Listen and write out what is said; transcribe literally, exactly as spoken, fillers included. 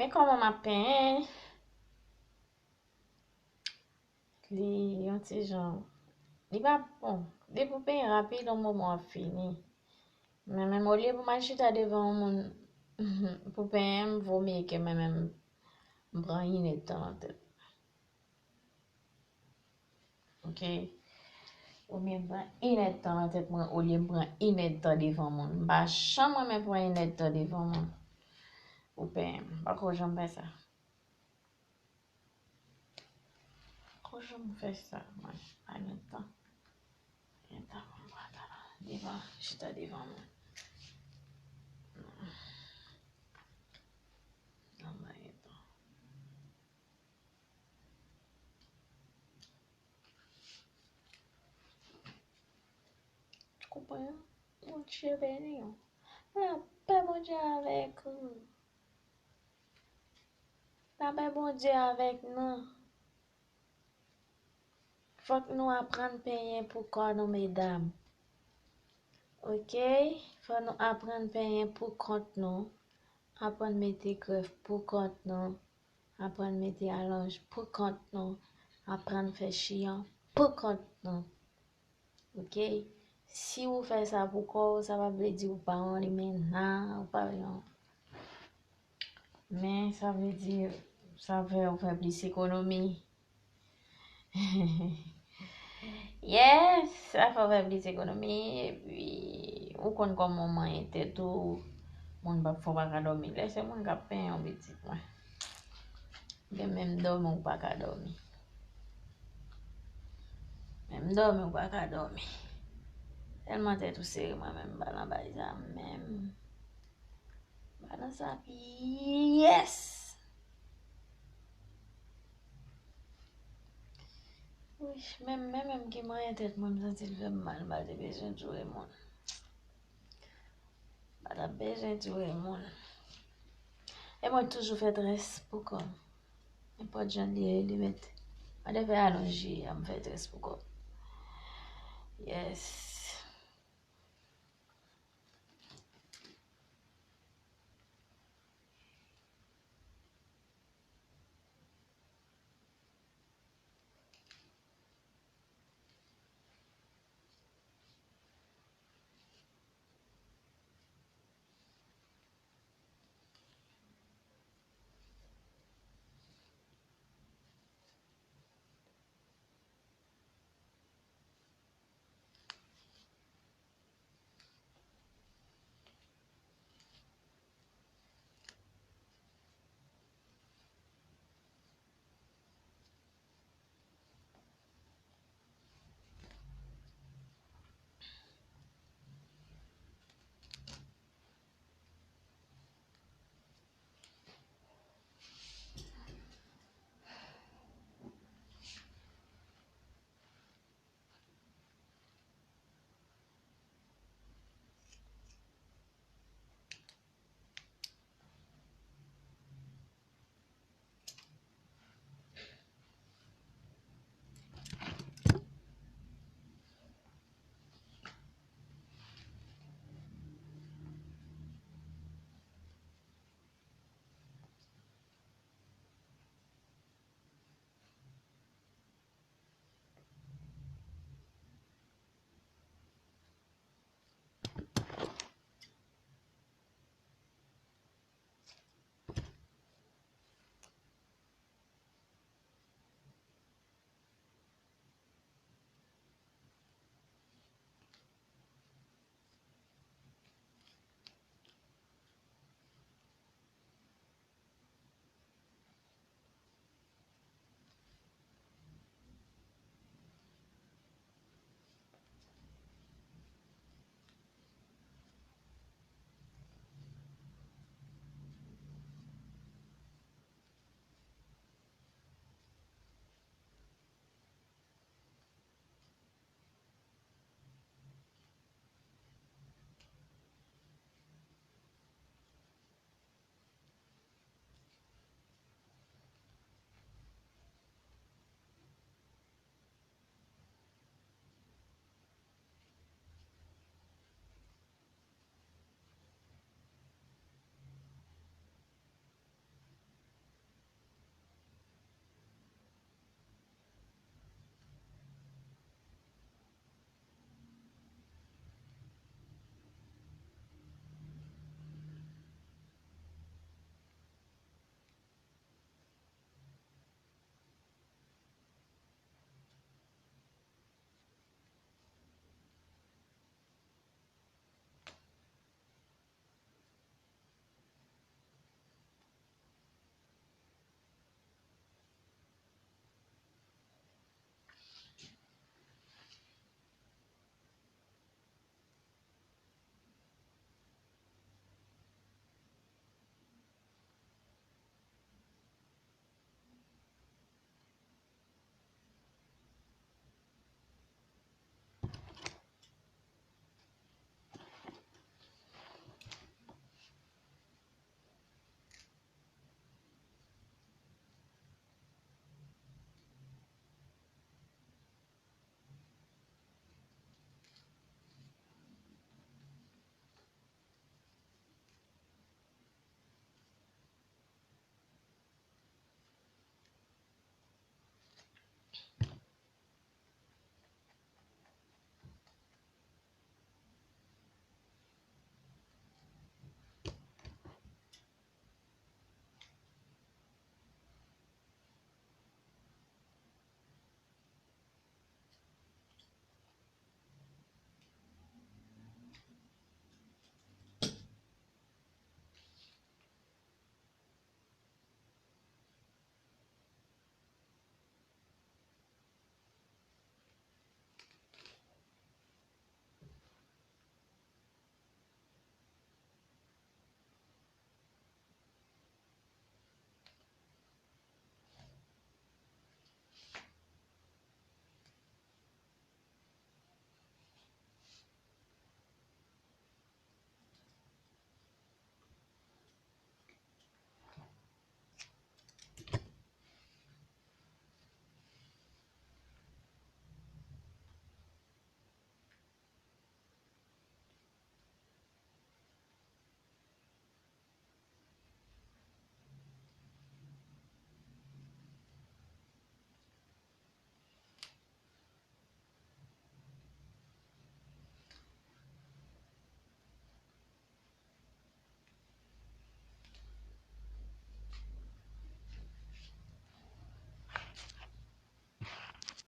Men kòman m ap penyen, li yon ti jan, li pa bon. Depi w penyen rapid, yon moman w ap fini. Men menm olye pou m al chita devan yon moun pou penyen m, vomye ke mwen menm m pran inèdtan nan tèt. Ok? Ou byen pran inèdtan nan tèt mwen olye m pran inèdtan devan moun. M pa janm renmen pran inèdtan devan moun. Ou penyen m. Pako janm fè sa. Pako janm fè sa, mwen. Pa gen tan. Gen tan pou m pran tan devan, chita devan moun. Non. Non, pa gen tan. Konprann? Bondye beni w. Lapè Bondye avèk ou. Lapè Bondye avèk nou. Fòk nou aprann penyen pou kò nou, medam. Ok? Fò nou aprann penyen pou kont nou. Aprann mete grèf pou kont nou. Aprann mete alonj pou kont nou. Aprann fè chiyan pou kont nou. Ok? Si ou fè sa pou kò w, sa pa vle di ou pa yon limena, ou pa yon. Men sa vle di, sa fè ou fè plis ekonomi. Yes, sa fè w fè plis ekonomi, epi ou konn kòman w manyen tèt ou, moun p ap fè w pa ka dòmi. Lè se moun k ap penyen w pitit mwen. Gen menm dòmi ou pa ka dòmi. Menm dòmi ou pa ka dòmi. Tèlman tèt ou sere mwen menm m pa nan bay sa menm. M pa nan sa pyès. Wi, menm, menm, menm ki manyen tèt mwen, m santi l fè m mal, m pa te bezwen joure moun. M pa t ap bezwen joure moun. E mwen toujou fè très pou kò m. Nenpòt jan l ye, li mèt. Mwen te fè alonj yè, m fè très pou kò m. Yes.